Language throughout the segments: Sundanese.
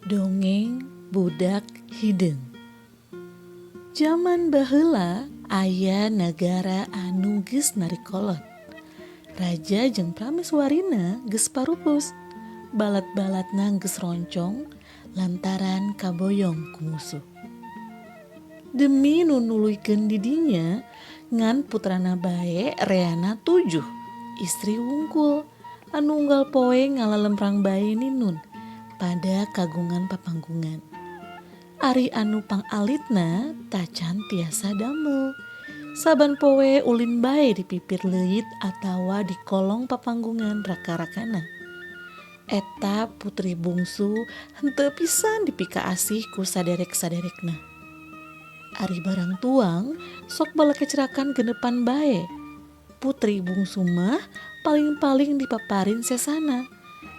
Dongeng Budak Hideung. Jaman baheula aya nagara anu geus narikolot. Raja jeung prameswarina geus parupus. Balat-balatna geus roncong lantaran kaboyong ku musuh. Demi nu nuluykeun di dinya ngan putrana bae reana tujuh, istri wungkul anu unggal poe ngalalemprang bae ninun pada kagungan papanggungan. Ari anu pangalitna tacan tiasa damel. Saban poe ulin bae di pipir leuit atawa di kolong papanggungan raka-rakana. Eta putri bungsu henteu pisan dipikaasih ku saderek-saderekna. Ari barang tuang sok balakecrakan genepan bae. Putri bungsu mah paling-paling dipaparin sesana.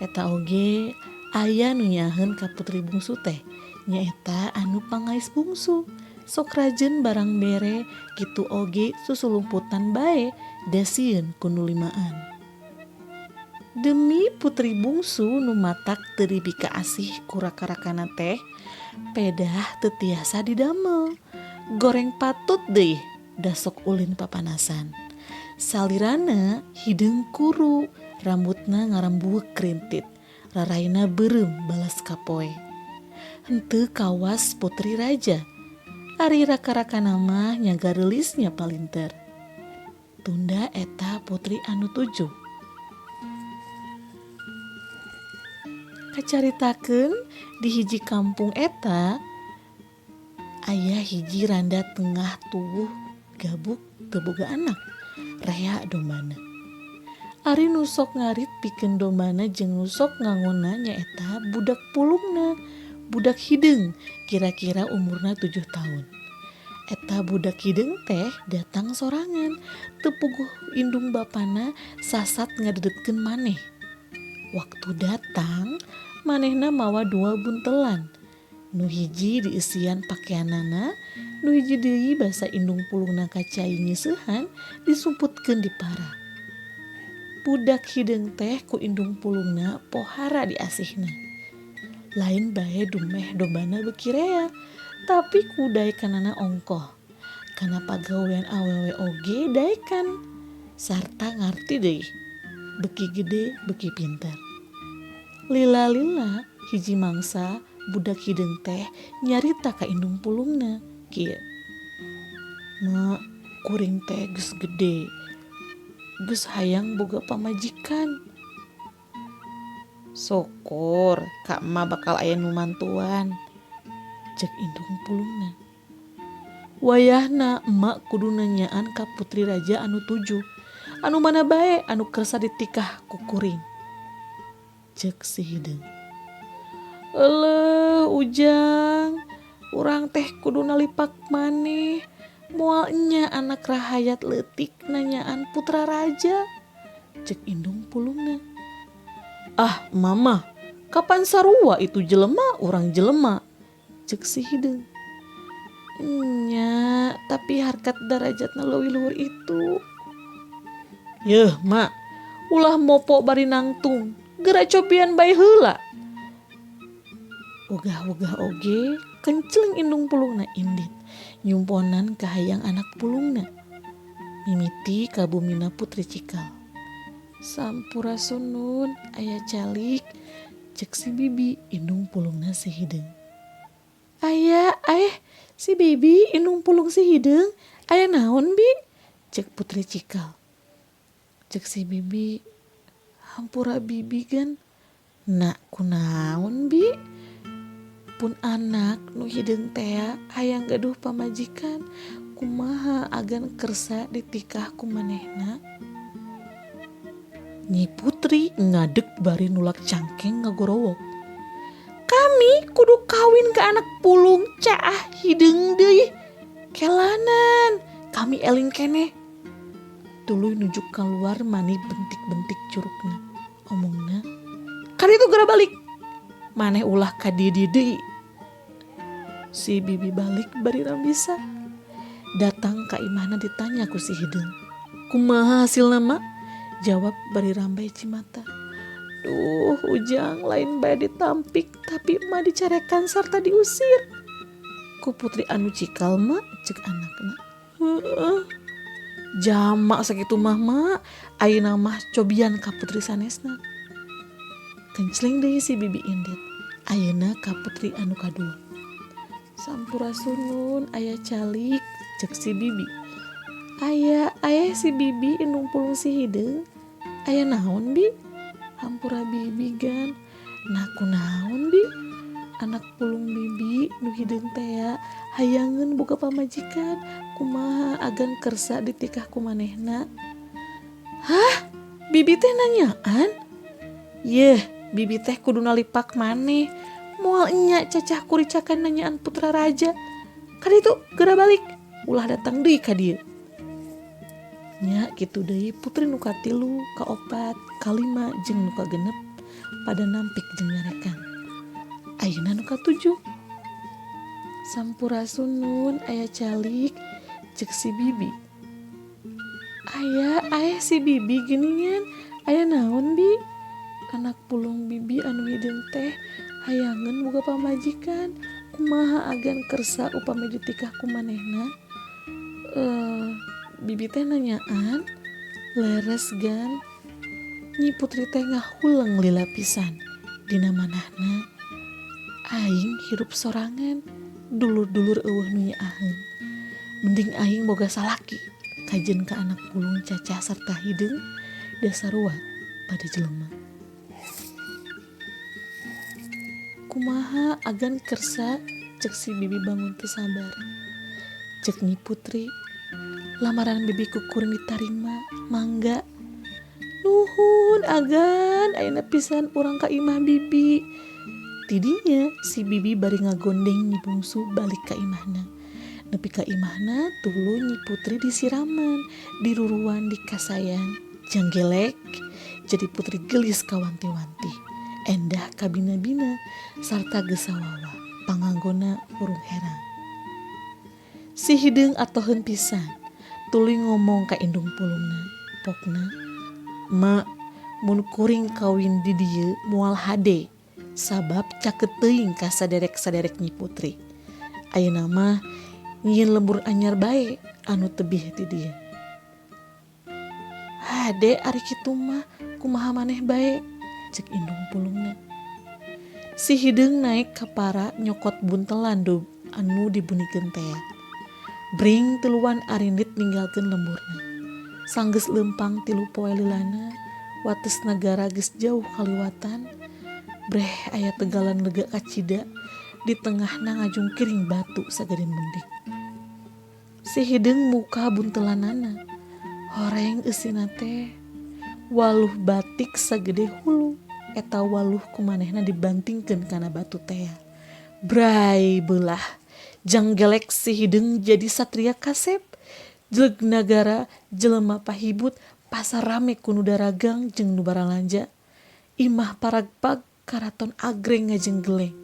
Eta oge aya nu nyaheun ka putri bungsu teh nyaeta anu pangais bungsu. Sok rajen barang bere kitu oge susulumputan bae da sieun ku nu limaan. Demi putri bungsu nu matak teu dipikaasih ku raka-rakana teh pedah teu tiasa didamel. Goreng patut deui da sok ulin papanasan. Salirana hideung kuru, rambutna ngarambuweuk rintit. Raraina beureum balas kapoe. Henteu kawas putri raja. Ari raka-rakana mah nya gareulis nya palinter. Tunda eta putri anu tujuh. Kacaritakeun di hiji kampung eta aya hiji randa tengah tubuh gabuk teu boga anak, rea dombana. Ari nu sok ngarit pikeun dombana jeung nu sok ngangonna nyaeta budak pulungna, budak hideung kira-kira umurna 7 tahun. Eta budak hideung teh datang sorangan, teu puguh indung bapana sasat ngadedetkeun maneh. Waktu datang manehna mawa 2 buntelan. Nu hiji dieusian pakeanana, nu hiji deui basa indung pulungna ka cai nyeusehan disumputkeun di para. Budak hideung teh ku indung pulungna pohara diasihna. Lain bae dumeh dombana beuki rea, tapi ku daekanana ongkoh. Kana pagawean awewe oge daekan, sarta ngarti deui. Beuki gede beuki pinter. Lila-lila hiji mangsa budak hideung teh nyarita ka indung pulungna kieu. Ma, kuring teh geus gede. Geus hayang boga pamajikan. Syukur ka emak bakal aya nu mantuan. Cek indung pulungna. Wayahna emak kudu nanyaan ka putri raja anu 7. Anu mana bae anu kersa ditikah ku kuring. Cek si hideung. Eleuh ujang, urang teh kudu nalipak maneh. Moal enya anak rahayat leutik nanyaan putra raja. Cek indung pulungna. Ah mama, kapan sarua itu jelema urang jelema. Cek si hideung. Nya, tapi harkat darajatna leuwih luhur itu. Yeuh mak, ulah mopo bari nangtung, geura cobian bae heula. Wegah-wegah oge kenceleng indung pulungna indit, nyumponan kahayang anak pulungna. Mimiti ka bumina putri cikal. Sampurasunun aya calik, cek si bibi indung pulungna si hideung. Aya si bibi indung pulung si hideung, aya naon bi? Cek putri cikal. Cek si bibi, hampura bibi gan. Nak kunaon bi? Pun anak nu hideung tea hayang gaduh pamajikan, kumaha agan kersa ditikah ku manehna? Nyi Putri ngadeg bari nulak cangkeng ngagorowok. Kami kudu kawin ke anak pulung caah hideung deui. Kelanan, kami eling keneh. Tuluy nuju keluar mani bentik-bentik curugna. Omongna, kan itu geura balik. Maneh ulah ka dieu deui. Si bibi balik bari rambisa. Datang ka imahna ditanya ku si hideung. Kumaha hasilna mak? Jawab bari rambai cimata. Aduh, Ujang lain bae ditampik tapi emak dicarekan sarta diusir. Ku putri anu cikal mak cek anakna. Heeh. Jamak sakitu mah mak, ayeuna mah cobian ka putri sanesna. Kencling deui si bibi indit. Ayeuna ka putri anu kadua. Sampurasunun aya calik cek si bibi. Aya aya si bibi indung pulung si hideung. Aya naon bi? Hampura bibi gan. Nah kunaon bi? Anak pulung bibi nu hideung tea hayangeun boga pamajikan. Kumaha agan kersa ditikah ku manehna? Hah? Bibi teh nanyaan? Yeh, bibi teh kudu nalipak maneh. Moal enya cacah kuricakan nanyaan putra raja. Kaditu geura balik, ulah datang deui ka dieu. Nya kitu deui putri nu katilu, kaopat, kalima jeung nu kagenep pada nampik jeung nyarekan. Ayeuna nu katujuh. Sampurasunun aya calik cek si bibi. Aya aya si bibi geuningan. Aya naon bi? Anak pulung bibi anu hideung teh hayangeun boga pamajikan. Kumaha agan kersa upami ditikah ku manehna? Bibi teh nanyaan leres gan. Nyi Putri teh ngahuleng lila pisan dina manahna. Aing hirup sorangan, dulur-dulur eueuh nu nyaaheun. Mending aing boga salaki kajen ka anak pulung cacah sarta hideung dasarua pada jelema. Kumaha agan kersa cek si bibi bangun teu sabar. Cek Nyi Putri, lamaran bibi ku kuring ditarima, mangga. Nuhun agan ayeuna pisan urang ka imah bibi. Tidinya si bibi bari ngagondeng Nyi Bungsu balik ka imahna. Nepi ka imahna tuluy Nyi Putri disiraman, diruruan dikasayan, janggelek jadi putri gelis kawanti-wanti. Endah kabina-bina sarta gesawawa panganggona hurung herang. Si hideung atoheun pisan, tuluy ngomong ka indung pulungna, pokna, "Mak, mun kuring kawin di dieu moal hade, sabab caket teuing ka saderek-saderek Nyi Putri. Ayeuna mah nyieun lembur anyar bae anu tebih ti dieu." Hade ari kitu mah kumaha maneh bae, cek indung pulungna. Si hideung naik ka para nyokot buntelan anu dibunikeun tea. Bring tiluan arindit ninggalkeun lemburna. Sanggeus leumpang 3 poe lilana, wates nagara geus jauh kaliwatan. Breh aya tegalan lega kacida, di tengahna ngajungkiring batu sagede mundik. Si hideung muka buntelanana, horeng eusina teh. Waluh batik sagede hulu, eta waluh kumanehna dibantingkeun kana batu tea. Bray beulah, janggelek si hideung jadi satria kasep. Jeleg nagara jelema pahibut, pasar rame ku nu daragang jeung nu baralanja. Imah paragpag karaton agreng ngajenggeleng.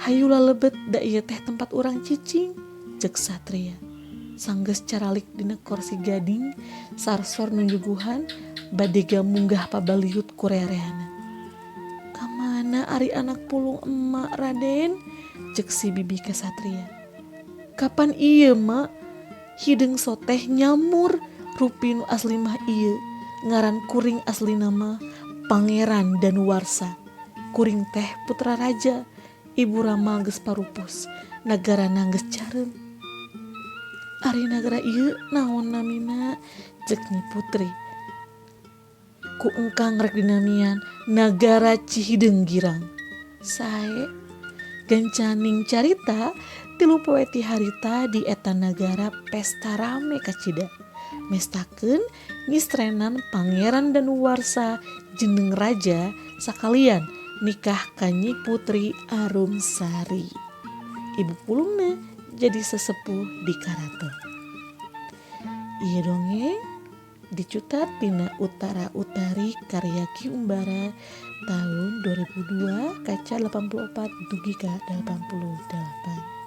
Hayula lebet da ieu teh tempat urang cicing, cek satria. Sanggeus caralik dina korsi gading, sarsor nunjuguhan, badega munggah pabaliut ku rereana. Kamana ari anak pulung emak Raden? Cek si bibi ka satria. Kapan ieu mak? Hideung soteh nyamur, rupi nu asli mah ieu, ngaran kuring asli nama Pangeran Danuwarsa. Kuring teh putra raja, ibu rama geus parupus, nagarana geus careum. Ari nagara ieu naon namina? Cek Nyi Putri. Ku engkang rek dinamian Nagara Cihideung Girang. Sae gancaning carita 3 poe ti harita di eta nagara pesta rame kacida. Mestakeun ngistrenan Pangeran Danuwarsa jeneng raja sakalian nikah ka Nyi Putri Arumsari. Ibu pulungna jadi sesepuh di karaton. Ieu dongeng dicutat tina Utara Utari karya Ki Umbara tahun 2002 kaca 84 dugi ka 88.